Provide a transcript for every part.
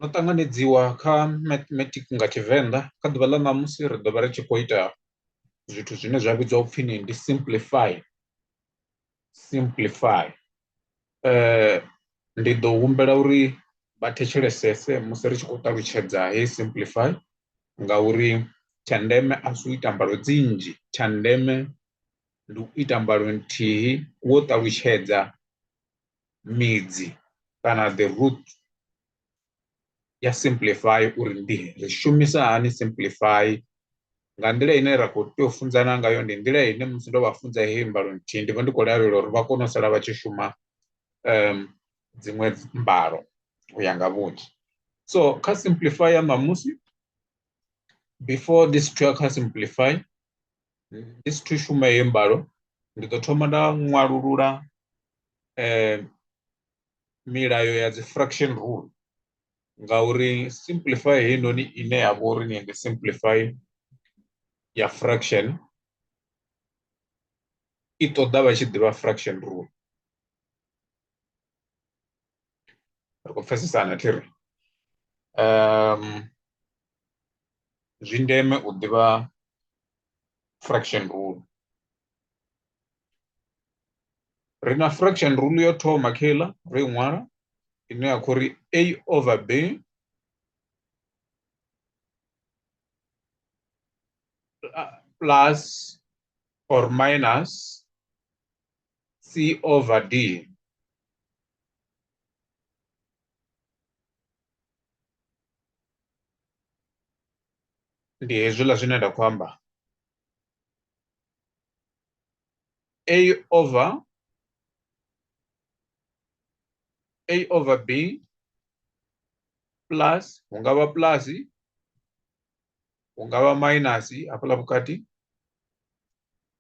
No ṱanganedziwa kha mathematics nga Tshivenḓa kha ḓuvha ḽa ṋamusi ri ḓo vha ri tshi khou ita zwithu zwine zwa vhidzwa upfhi ndi simplify simplify. Ndi ḓo humbela uri vha thetshelesese musi ri tshi khou ṱalutshedza heyi simplify ngauri tsha ndeme a si u ita mbalo dzi nnzhi tsha ndeme ndi u ita mbalo nthihi wo ṱalutshedza midzi kana the root ya simplify uri ndi ri shumisa hani simplify nga nḓila ine ra khou tea u funzana ngayo ndi nḓila ine musi ndo vha funza heyi mbalo nthihi ndi vha ndi khou lavhelela uri vha kone u sala vha tshi shuma dziṅwe mbalo u ya nga vhunzhi. So kha simplify ya ṋamusi before ndi si ya kha simplify ndi si thu shuma heyi mbalo ndi ḓo thoma nda ṅwalulula milayo ya dzi fraction rule ngauri simplify heinoni ine ya vha uri ndi simplify ya fraction i ṱoḓa vha tshi ḓivha fraction rule. Ri khou pfesesana thi ri zwi ndeme u ḓivha fraction rule. Ri na fraction rule yo thoma kheiḽa ro i ṅwala ine ya khou ri a over b plus or minus c over d. Ndi hezwiḽa zwine nda khou amba a over a over b plus hu nga vha plus hu nga vha minus hafhaḽa vhukati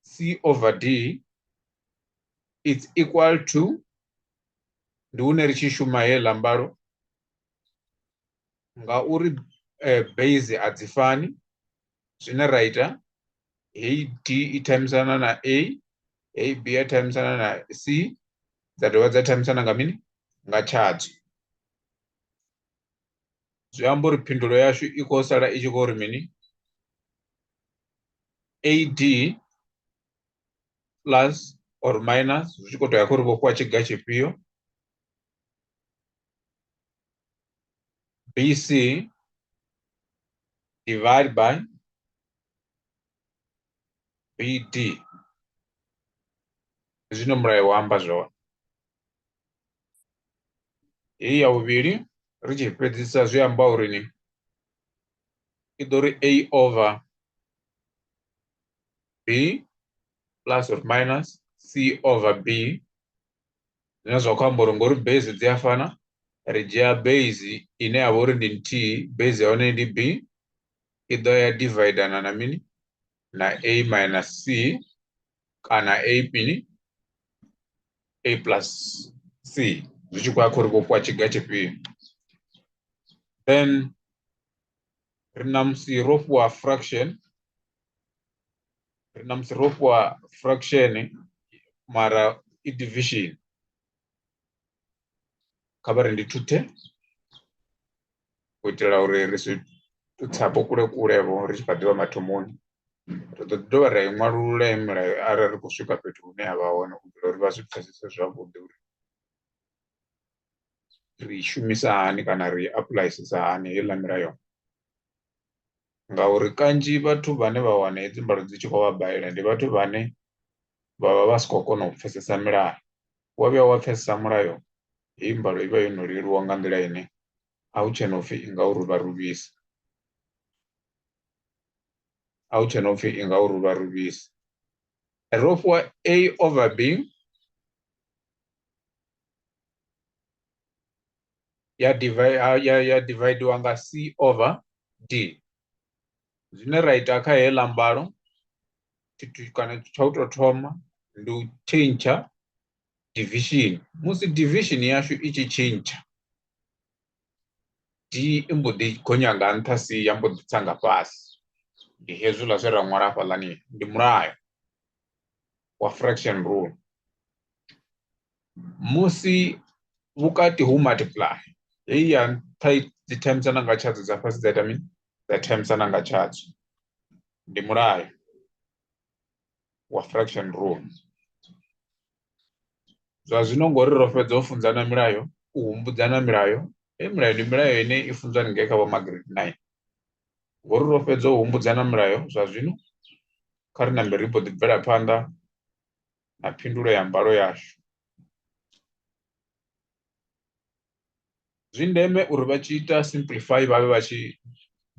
c over d it's equal to ndi hune ri tshi shuma heiḽa mbalo ngauri base a dzi fani zwine ra ita heyi d i thaimisana na a heyi b ya thaimisana na c dza dovha dza thaimisana nga mini nga tshadzo zwi amba uri phindulo yashu i khou sala i tshi khou ri mini ad plus or minus zwi tshi khou tou ya khou ri vhofhiwa tshiga tshifhio bc divide by bd zwino mulayo wa amba zwone. Heyi ya vhuvhili ri tshi fhedzisa zwi amba uri ni i ḓo ri a over b plus or minus c over b zwine zwa khou amba uri ngori base dzi a fana ri dzhia base ine ya vha uri ndi nthihi base ya hone ndi b i ḓo ya dividana na mini na a minus c kana a mini a plus c zwi tshi khou ya khou ri vhofhiwa tshiga tshifhio. Then ri na musi ro fhiwa fraction ri na musi ro fhiwa fraction mara i division kha vha ri ndi thuthe u itela uri ri si tsapo kule kule vho ri tshi kha ḓivha mathomoni ri ḓo dovha ra i ṅwalulula heyi milayo arali ri khou swika fhethu hune ya vha hone u itela uri vha zwi pfesese zwavhuḓi uri ri i shumisa hani kana ri apuḽayisisa hani heiḽa milayo. Ngauri kanzhi vhathu vhane vha wana hedzi mbalo dzi tshi khou vha balela ndi vhathu vhane vha vha vha si khou kona u pfesesa milayo, wa vhuya wa pfesesa mulayo heyi mbalo i vha yo no leluwa nga nḓila ine a hu tshena upfhi i nga u ruvha ruvhisa a hu tshena upfhi i nga u ruvha ruvhisa. Ro fhiwa a over b ya divide ya dividiwa nga c over d zwine ra ita kha heiḽa mbalo tshithu kana tsha u tou thoma ndi u tshentsha division musi division yashu i tshi tshintsha d i mbo ḓi gonya nga nṱha c ya mbo ḓi tsa nga fhasi ndi hezwiḽa zwe ra ṅwala hafhaḽani ndi mulayo wa fraction rule. Musi vhukati hu multiply heyi ya nṱha dzi themsana nga tshadzo, dza fhasi dza ita mini? Dza themsana nga tshadzo. Ndi mulayo wa fraction rule. Zwa zwino ngori ro fhedza u funzana milayo, u humbudzana milayo, heyi milayo ndi milayo ine i funzwa haningei kha vho ma grade 9. Ngori ro fhedza u humbudzana milayo, zwa zwino kha ri nambe ri mbo ḓi bvela phanḓa na phindulo ya mbalo yashu. Zwi ndeme uri vha tshi ita simplify vha vhe vha tshi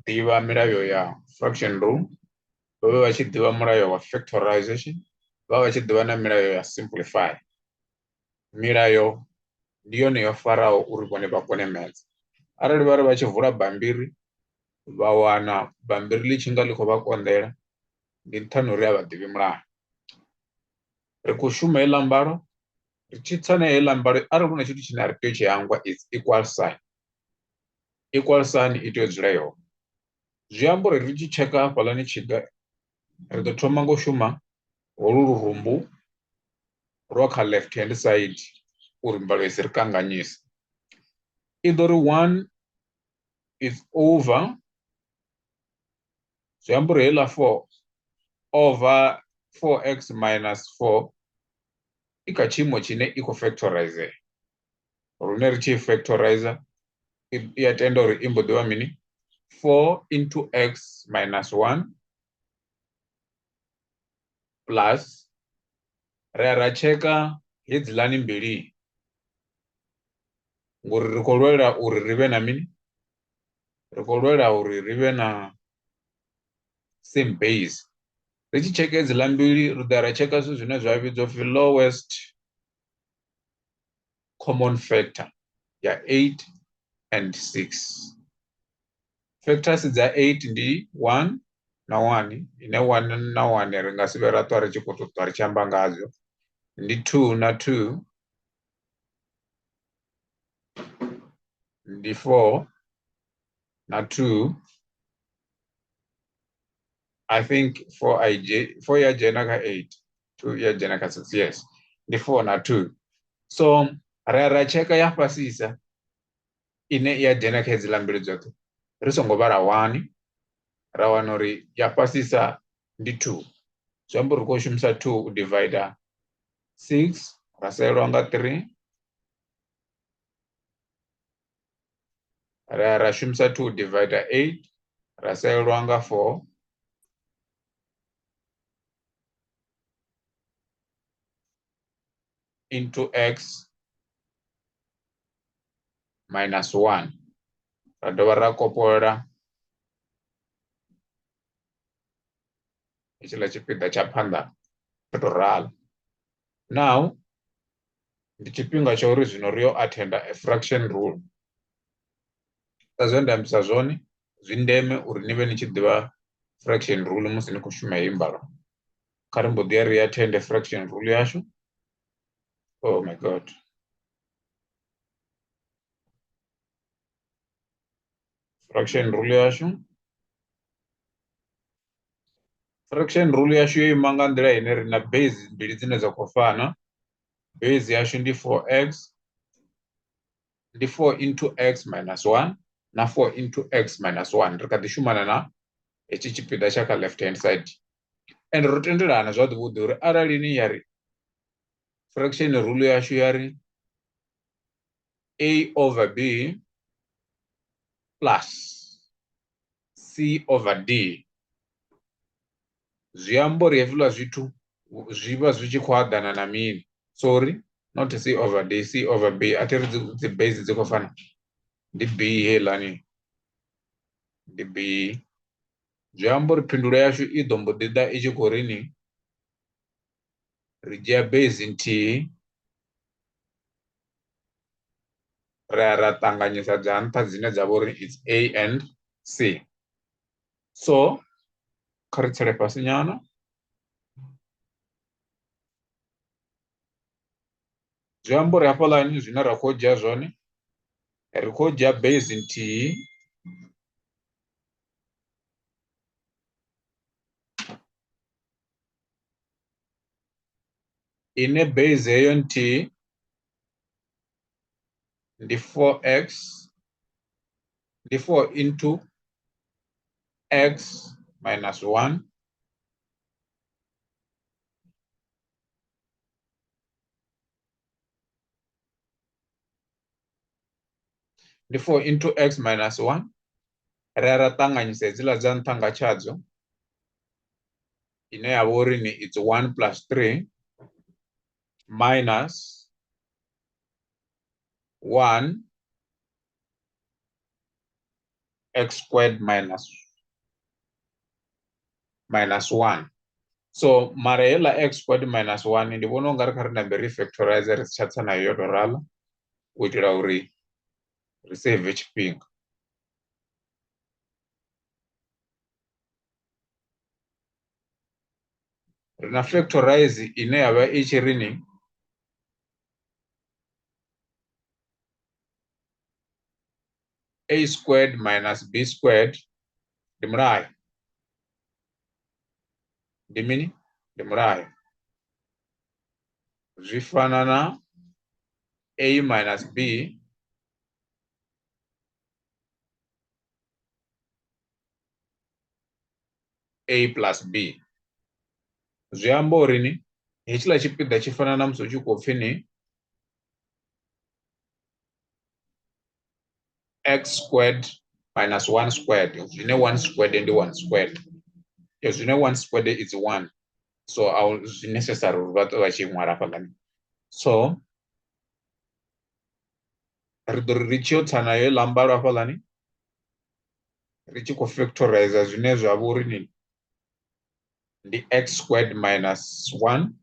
ḓivha milayo ya fraction rule, vha vhe vha tshi ḓivha mulayo wa factorization, vha vha tshi ḓivha na milayo ya simplify. Milayo ndi yone yo faraho uri vhone vha kone maths. Arali vha ri vha tshi vula bammbiri vha wana bammbiri ḽi tshi nga ḽi khou vha konḓela, ndi nṱhani uri a vha ḓivhi mulayo. Ri khou shuma heiḽa mbalo, ri tshi tsa na heiḽa mbalo, arali hu na tshithu tshine a ri tea u tshi hangwa it's equal sign. Equal sign i tea u dzula i hone. Zwi amba uri ri tshi tsheka hafhaḽani tshiga ri ḓo thoma nga u shuma holu lurumbu lwa kha left hand side uri mbalo i si ri kanganyise. I ḓo ri 1 is over, zwi amba uri heiḽa 4 over 4x minus 4 i kha tshiimo tshine i khou factorizea, lune ri tshi factorizer i a tenda uri i mbo ḓi vha mini? 4 into x minus 1 plus, ri ya ra tsheka hedziḽani mbili ngori ri khou lwela uri ri vhe na mini? Ri khou lwela uri ri vhe na same base. Ri tshi tsheka hedziḽa mbili ri ḓo ya ra tsheka zwithu zwine zwa vhidzwa upfhi lowest common factor ya 8 and 6. Factors dza 8 ndi 1 na 1, ine 1 na 1 ri nga si vhe ra ṱwa ri tshi khou ṱwa ri tshi amba ngadzo, ndi 2 na 2, ndi 4 na 2. I think 4 I J, 4 ya dzhena kha 8, 2 ya dzhena kha 6, yes, ndi 4 na 2. So ra ra tsheka ya fhasisa ine ya dzhena kha hedziḽa mbili dzoṱhe ri songo vhala 1, ra wana uri ya fhasisa ndi 2. Zwi amba uri ri khou shumisa 2 u divider 6, ra salelwa nga 3, ra ra shumisa 2 divider 8, ra salelwa nga 4, into x minus 1, ra dovha ra kopolola hetshiḽa tshipiḓa tsha phanḓa tsho tou ralo. Now ndi tshifhinga tsha uri zwino ri yo attenda a fraction rule. Sa zwe nda ambisa zwone, zwi ndeme uri ni vhe ni tshi ḓivha fraction rule musi ni khou shuma heyi mbalo. Kha ri mbo ḓi ya ri attende fraction rule yashu. Oh my god. Fraction rule yashu. Fraction rule yashu yo ima nga nḓila ine ri na base mbili dzine dza khou fana. Base yashu ndi 4x, ndi 4 into x minus 1 na 4 into x minus 1. Ri kha ḓi shumana na hetshi tshipiḓa tsha kha left hand side. And ro tendelana zwavhuḓi vhuḓi uri arali ni ya ri fraction rule yashu ya ri a over b plus c over d, zwi amba uri hezwiḽa zwithu zwi vha zwi tshi khou aḓana na mini? Sorry, not c over d, c over b. A thi ri dzi base dzi khou fana, ndi b heiḽani, ndi b. Zwi amba uri phindulo yashu i ḓo mbo ḓi ḓa i tshi khou ri ni ri dzhia base nthihi ra ya ra ṱanganyisa dza nṱha dzine dza vha uri it's a and c. So kha ri tsele fhasi nyana. Zwi amba uri hafhaḽani zwine ra khou dzhia zwone, ri khou dzhia base nthihi ine base heyo nthihi ndi 4x Ndi 4 into x minus 1 ndi 4 into x minus 1 ra ya ra ṱanganyisa hedziḽa dza nṱha nga tshadzo ine ya vha uri ni it's 1 plus 3 minus 1 x squared minus 1. So mara heiḽa x squared minus 1 ndi vhona ungari kha ri nambe ri factorize ri si tsha tsa nayo yo tou ralo u itela uri ri save tshifhinga. Ri na factorize ine ya vha i tshi ri ni a squared minus b squared ndi mulayo. Ndi mini? Ndi mulayo. Zwi fana na a minus b a plus b. Zwi amba uri ni hetshiḽa tshipiḓa tshi fana na musi hu tshi khou pfhi ni x squared minus 1 squared, zwine 1 squared ndi 1 squared, zwine 1 squared is 1, so a zwi necessary uri vha ṱwe vha tshi ṅwala hafhaḽani. So ri ḓo ri ri tshi yo tsa nayo heiḽa mbalo hafhaḽani ri tshi khou factorize zwine zwa vha uri ni ndi x squared minus 1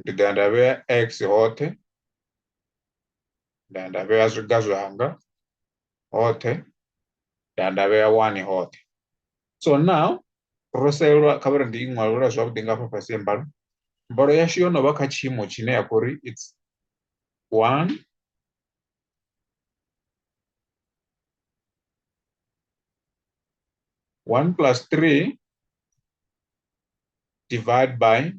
ndi ḓo ya nda vhea x hoṱhe, nda ya nda vhea zwiga zwanga hoṱhe, nda ya nda vhea 1 hoṱhe. So now ro selwa, kha vha ri ndi i ṅwalula zwavhuḓi nga hafha fhasi mbalo. Mbalo yashu yo no vha kha tshiimo tshine ya khou ri it's 1 1 plus 3 divide by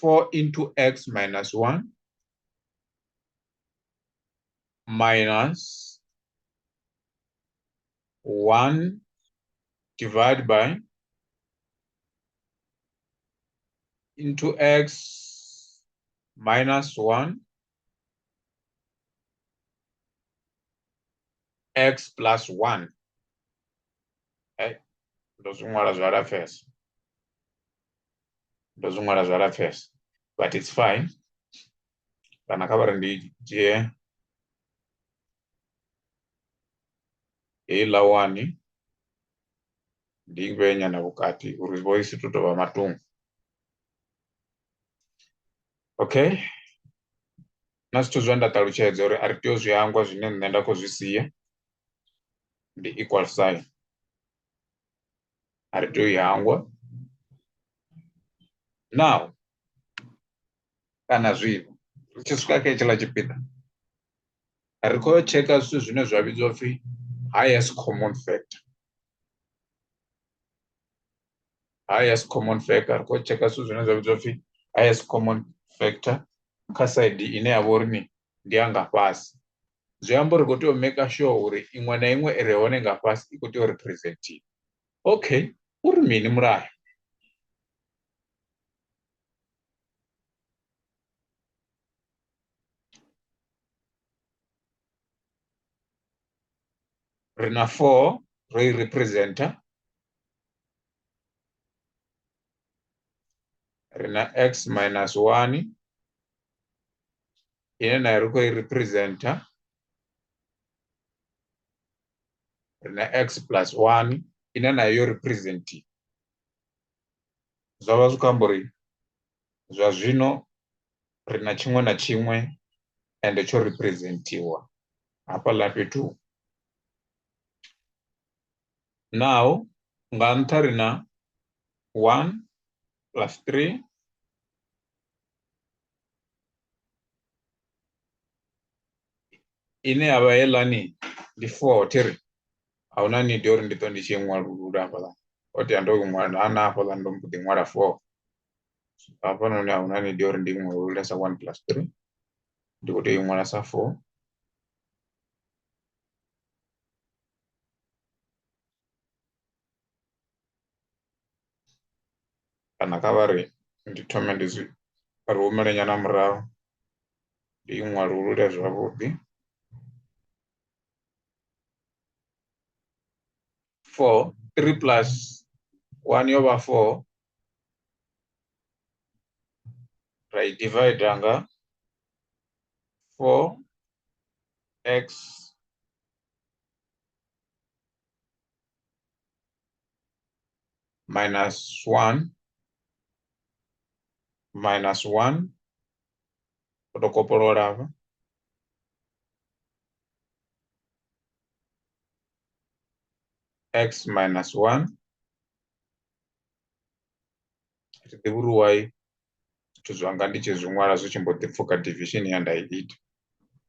4 into x minus 1 minus 1 divided by into x minus 1 x plus 1. Hey, ndo zwi ṅwala zwa lapfesa, ndo zwi ṅwala zwa lapfesa, but it's fine. Kana kha vha ri ndi dzhie heiḽa 1 ndi i vhee nyana vhukati uri vho i si tou tovha matungo. Okay, na zwithu zwe nda ṱalutshedza uri a ri tea u zwi hangwa zwine nṋe nda khou zwi sia ndi equal sign, a ri tea u i hangwa. Now kana zwino ri tshi swika kha hetshiḽa tshipiḓa ri khou yo tsheka zwithu zwine zwa vhidzwa upfhi highest common factor. Highest common factor, ri khou tsheka zwithu zwine zwa vhidzwa upfhi highest common factor kha side ine ya vha uri ni ndi ya nga fhasi. Zwi amba uri ri khou tea u maker sure uri iṅwe na iṅwe i re hone nga fhasi i khou tea u representiwa. Okay, uri mini mulayo? Ri na 4 ro i representa, ri na x minus 1 ine nayo ri khou i representa, ri na x plus 1 ine nayo yo representiwa. Zwa vha zwi khou amba uri zwa zwino ri na tshiṅwe na tshiṅwe ende tsho representiwa hafhaḽa fhethu. Now nga nṱha ri na 1 plus 3 ine ya vha heiḽani ndi 4 thiri a huna need uri ndi ṱo ndi tshi ṅwalulula hafhaḽa, o tea ndo ṅwala na hafhaḽa ndo mbo ḓi ṅwala 4. Hafhanoni a huna need ya uri ndi ṅwalulule sa 1 plus 3, ndi khou tea u ṅwala sa 4. Kana kha vha ri ndi thome ndi zwi ri humele nyana murahu ndi i ṅwalulule zwavhuḓi. 4 3 plus 1 yo vha 4 ra i divide nga 4 x minus 1 minus 1 u tou kopolola hafha x minus 1 thi ḓivhi uri why zwithu zwanga ndi tshi zwi ṅwala zwi tshi mbo ḓi pfuka division ya nda i ita,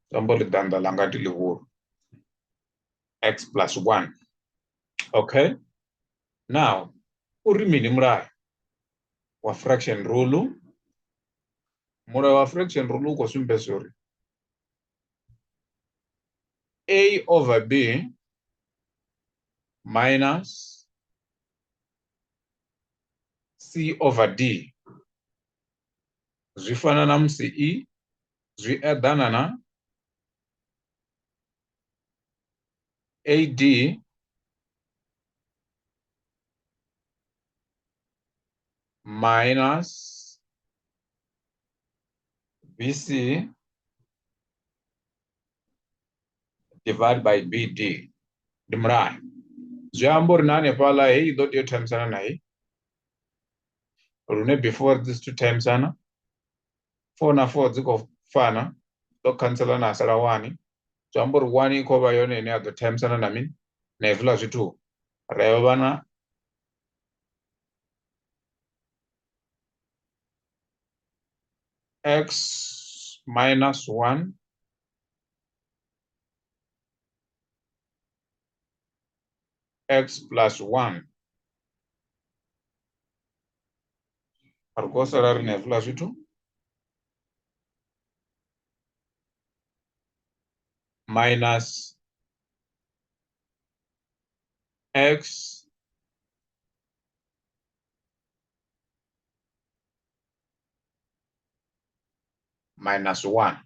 zwi amba uri ḓanḓa ḽanga ndi ḽihulu. X plus 1. Okay, now uri mini mulayo wa fraction rule? Mulayo wa fraction rule u khou sumbedza uri a over b minus c over d zwi fana na musi i zwi eḓana na AD minus BC divided by BD. Ndi mulayo, zwi amba uri na hanefhaḽa heyi i ḓo tea u thaimisana na heyi lune before dzi two timesana 4 na 4 dzi khou fana, ḓo khantsela na sala 1, zwi amba uri 1 i khou vha yone ine ya ḓo timesana na mini na hezwiḽa zwithu, ra yo vha na x minus 1 x plus 1. Ri khou sala ri na hezwiḽa zwithu minus x minus 1.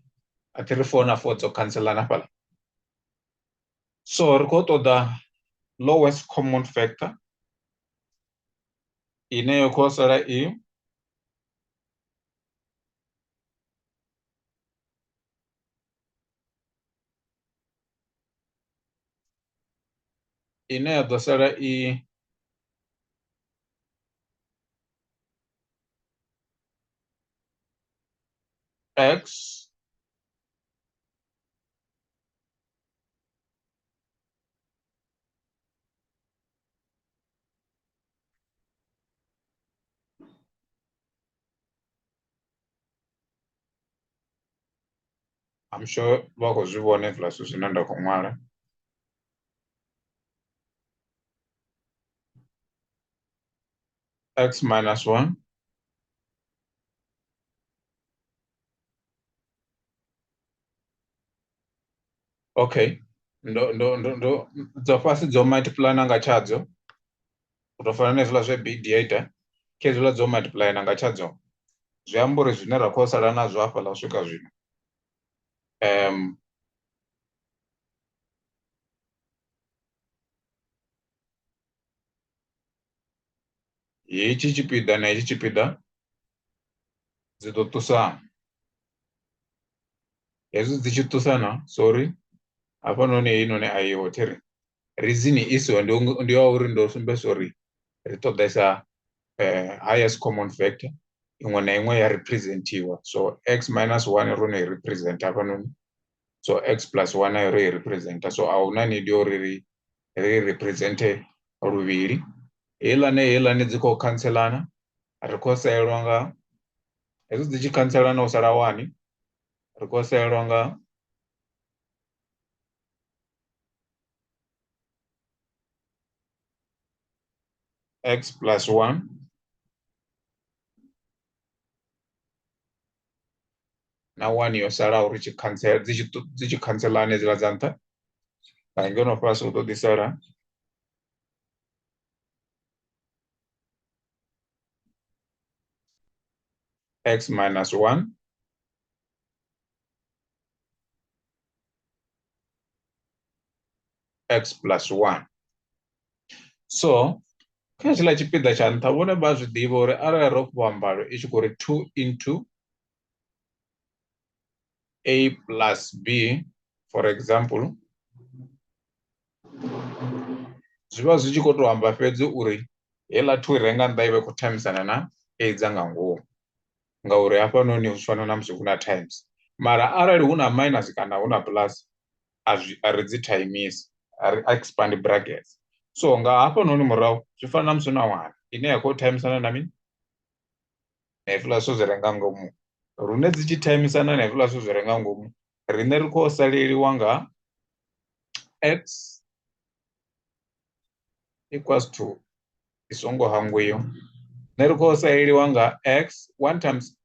A thi ri 4 na 4 dzo khanselana fhaḽa. So ri khou ṱoḓa lowest common factor ine yo khou sala i ine ya ḓo sala i x I'm sure vha khou zwi vhona hezwiḽa zwithu zwine nda khou ṅwala. X minus 1 okay, ndo ndo ndo ndo dzo fhasi dzo multiplyna nga tshadzo u tou fana na hezwiḽa zwe BD ya ita, kha hezwiḽa dzo multiplyna nga tshadzo zwi amba uri zwine ra khou sala nazwo hafhaḽa u swika zwino hetshi tshipiḓa na hetshi tshipiḓa dzi ḓo ṱusana, hezwi dzi tshi ṱusana sorry hafhanoni heinoni a iho thiri reason i siho ndi ya uri ndo sumbedzisa uri ri ṱoḓesa highest common factor iṅwe na iṅwe ya representiwa, so x minus 1 ro no i represent hafhanoni, so x plus 1 nayo ro i representa, so a huna need ya uri ri represente luvhili. Heiḽa na heiḽani dzi khou khantselana, ri khou salelwa nga hezwi dzi tshi khantselana u sala 1, ri khou salelwa nga x plus 1 na 1 yo salaho ri tshi khantsela dzi tshi khantselana hedziḽa dza nṱha, nga ngeno fhasi hu ḓo ḓi sala x minus 1 x plus 1. So kha hetshiḽa tshipiḓa tsha nṱha vhone vha zwi ḓivha uri arali ro fhiwa mbalo i tshi khou ri 2 into a plus b, for example, zwi vha zwi tshi khou tou amba fhedzi uri heiḽa 2 i re nga nnḓa i vha i khou thaimisana na a dza nga ngomu, ngauri hafhanoni zwi fana na musi hu na times. Mara arali hu na minus kana hu na plus a zwi a ri dzi thaimisi, a ri expand brackets. So nga hafhanoni murahu zwi fana na musi hu na 1 ine ya khou thaimisana na mini na hezwiḽa zwithu zwi re nga ngomu, lune dzi tshi thaimisana na hezwiḽa zwithu zwi re nga ngomu riṋe ri khou saleliwa nga x equals to, i songo hangwiwa, nṋe ri khou saleliwa nga x, 1 times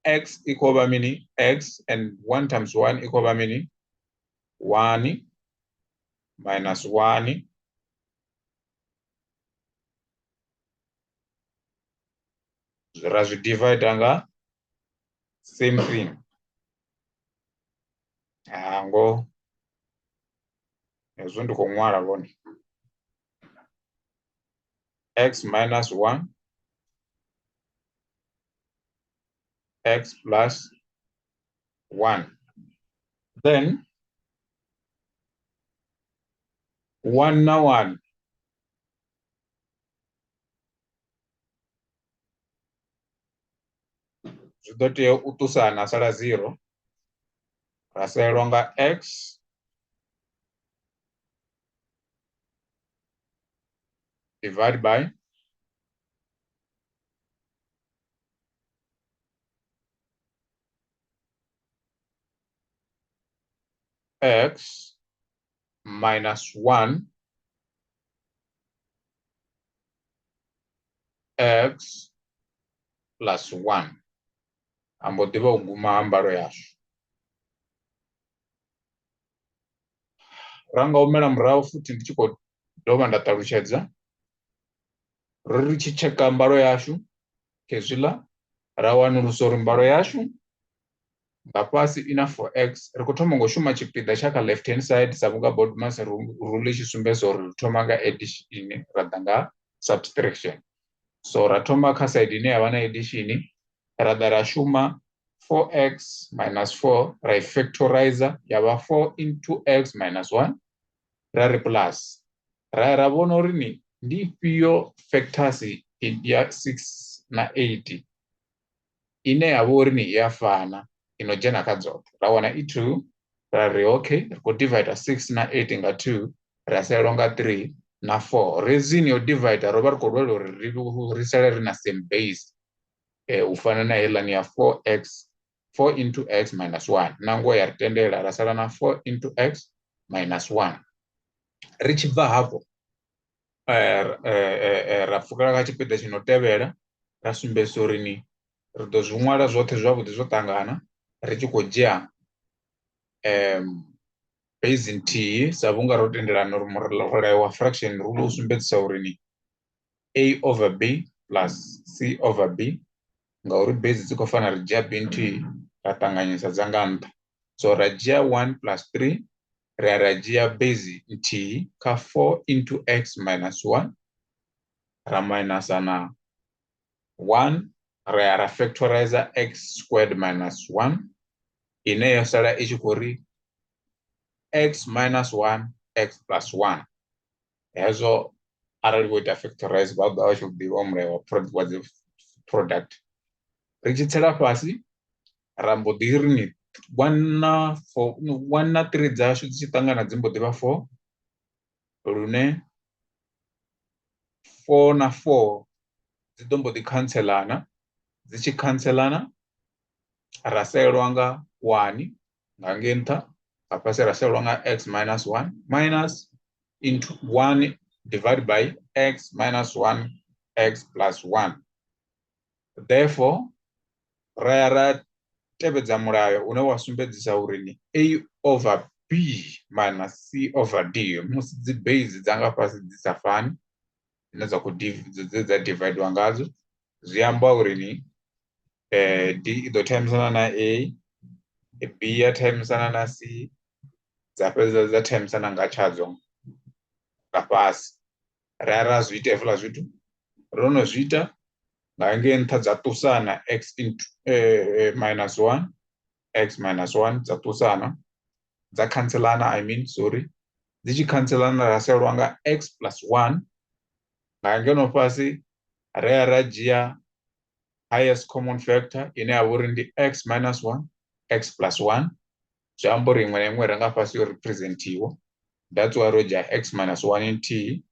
x i khou vha mini x, and 1 times 1 i khou vha mini 1 minus 1 ra zwi divide nga same thing. Hango hezwo ndi khou ṅwala vhone x minus 1 x plus 1, then 1 na 1 zwi ḓo tea u ṱusana sala 0, ra salelwa nga x divide by x minus 1 x plus 1. A mbo ḓi vha u guma ha mbalo yashu. Ra nga humela murahu futhi ndi tshi khou dovha nda ṱalutshedza, ro ri tshi tsheka mbalo yashu khezwiḽa ra wanulusa uri mbalo yashu nga fhasi i na 4x. Ri khou thoma nga u shuma tshipiḓa tsha kha left hand side sa vhunga BODMAS rule i tshi sumbedza uri ri thoma nga addition ra ḓa nga subtraction. So ra thoma kha side ine ya vha na addition, ra ḓa ra shuma 4x minus 4, ra i factorizer ya vha 4 into x minus 1, ra ri plus, ra ya ra vhona uri ni ndi ifhio factors ya 6 na 8 ine ya vha uri ni i a fana i no dzhena kha dzoṱhe. Ra wana i 2, ra ri okay, ri khou divide 6 na 8 nga 2, ra salelwa nga 3 na 4. Reason yo divide ro vha ri khou lwela uri ri sale ri na same base, u fana na heiḽani ya 4x, 4 into x minus 1, na ngoho ya ri tendela ra sala na 4 into x minus 1. Ri tshi bva hafho ra pfukela kha tshipiḓa tshi no tevhela, ra sumbedzisa uri ni ri ḓo zwi ṅwala zwoṱhe zwavhuḓi zwo ṱangana ri tshi khou dzhia base nthihi sa vhunga ro tendelana uri mulayo wa fraction rule u sumbedzisa uri ni a over b plus c over b, ngauri base dzi khou fana ri dzhia b nthihi ra ṱanganyisa dza nga nṱha. So ra dzhia 1 plus 3, ra ya ra dzhia base nthihi kha 4 into x minus 1, ra minusa na 1, ra ya ra factorizer x squared minus 1, ine yo sala i tshi khou ri x minus 1 x plus 1. Hezwo arali vho ita factorize vha ḓo vha tshi ḓivha mulayo wa dzi product. Ri tshi tsela fhasi ra mbo ḓi ri ni 1 na 4, 1 na 3 dzashu dzi tshi ṱangana dzi mbo ḓi vha 4, lune 4 na 4 dzi ḓo mbo ḓi khantselana, dzi tshi khantselana ra salelwa nga 1 nga ngei nṱha, nga fhasi ra salelwa nga x minus 1 minus into 1 divided by x minus 1 x plus 1. Therefore ra ya ra tevhedza mulayo une wa sumbedzisa uri ni A over B minus C over D musi dzi base dza nga fhasi dzi sa fani dzine dza khou dze dza dividiwa ngadzo zwi amba uri ni D i ḓo thaimisana na A, B ya thaimisana na C dza fhedza dza thaimisana nga tshadzo nga fhasi. Ra ya ra zwi ita hezwiḽa zwithu ro no zwi ita nga ngei nṱha dza ṱusana x into minus 1 x minus 1 dza ṱusana dza khantselana, I mean sorry, dzi tshi khantselana ra salelwa nga x plus 1 nga ngeno fhasi ra ya ra dzhia highest common factor ine ya vha uri ndi x minus 1 x plus 1 zwi amba uri iṅwe na iṅwe re nga fhasi yo representiwa. That's why ro dzhia x minus 1 nthihi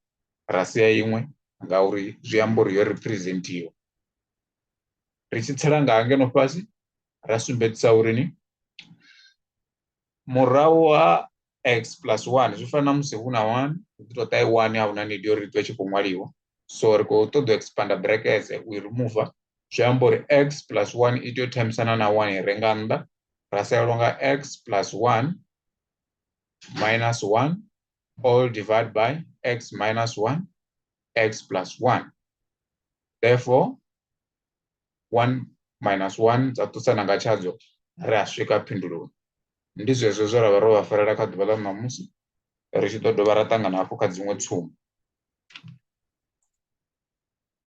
ra sia iṅwe ngauri zwi amba uri yo representiwa. Ri tshi tsela nga ngeno fhasi ra sumbedzisa uri ni murahu ha x plus 1 zwi fana na musi hu na 1 hu ḓi tou ṱahe 1 a huna need uri ṱwe tshi khou ṅwaliwa, so ri khou ṱoḓa u expanda brackets u i remove zwi amba uri x plus 1 i tea u thaimisana na 1 i re nga nnḓa ra salelwa nga x plus 1 minus 1 all divide by x minus 1 x plus 1. Therefore 1 minus 1 dza ṱusana nga tshadzo ri a swika phinduloni. Ndi zwezwo zwe ra vha ro vha farela kha ḓuvha ḽa ṋamusi, ri tshi ḓo dovha ra ṱangana hafhu kha dziṅwe tsumbo.